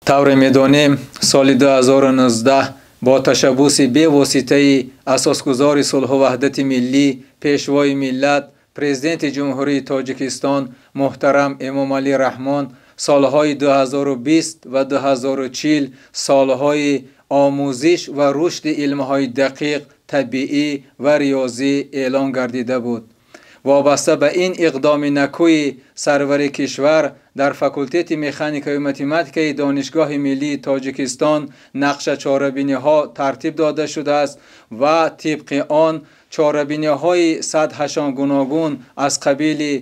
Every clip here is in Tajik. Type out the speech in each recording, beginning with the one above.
Тавре медонем, соли 2019 бо ташаббуси бевоситаи асосгузори сулҳу ваҳдати миллӣ, Пешвои миллат, Президенти Ҷумҳурии Тоҷикистон муҳтарам Эмомалӣ Раҳмон солҳои 2020 ва 2040 солҳои омӯзиш ва рушди илмҳои дақиқ, табиӣ ва риёзӣ эълон гардида буд. Вобаста ба ин иқдоми накӯи сарвари кишвар дар факултети механикаю математикаи Донишгоҳи миллии Тоҷикистон нақша чорабиниҳо тартиб дода шудааст ва тибқи он чорабиниҳои сатҳашон гуногун аз қабили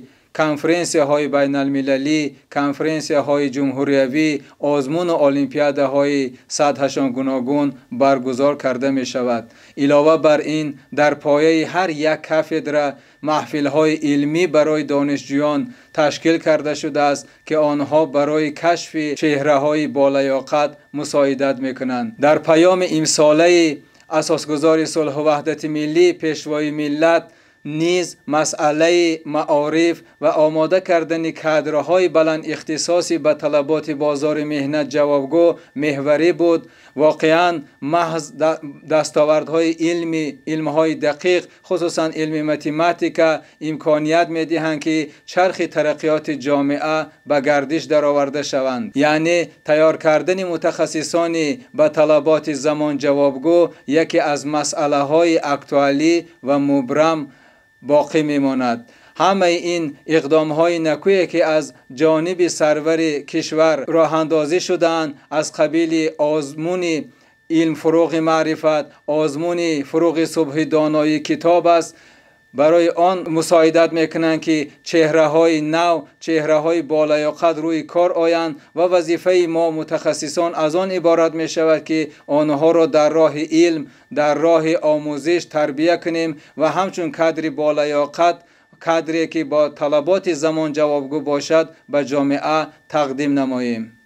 конференсияҳои байналмилалӣ, конференсияҳои ҷумҳуриявӣ, озмуну олимпиадаҳои сатҳашон гуногун баргузор карда мешавад. Илова бар ин, дар пояи ҳар як кафедра маҳфилҳои илмӣ барои донишҷӯён ташкил карда шудааст, ки онҳо барои кашфи чеҳраҳои болаёқат мусоидат мекунанд. Дар паёми имсолаи асосгузори сулҳу ваҳдати миллӣ, Пешвои миллат низ масъалаи маориф ва омода кардани кадрҳои баландихтисосӣ ба талаботи бозори меҳнат ҷавобгӯ меҳварӣ буд. Воқеан, маҳз дастовардҳои илми илмҳои дақиқ, хусусан илми математика, имконият медиҳанд, ки чархи тараққиёти ҷомеа ба гардиш дароварда шаванд. Яъне тайёр кардани мутахассисони ба талаботи замон ҷавобгӯ яке аз масъалаҳои актуалӣ ва мубрам боқӣ мемонад. Ҳамаи ин иқдомҳои накӯе, ки аз ҷониби сарвари кишвар роҳандозӣ шудаанд, аз қабили озмуни илм фурӯғи маърифат, озмуни фурӯғи субҳи доноӣ китоб аст, барои он мусоидат мекунанд, ки чеҳраҳои нав, чеҳраҳои болаёқат рӯи кор оянд ва вазифаи мо мутахассисон аз он иборат мешавад, ки онҳоро дар роҳи илм, дар роҳи омӯзиш тарбия кунем ва ҳамчун кадри болаёқат, кадре ки бо талаботи замон ҷавобгӯ бошад, ба ҷомеа тақдим намоем.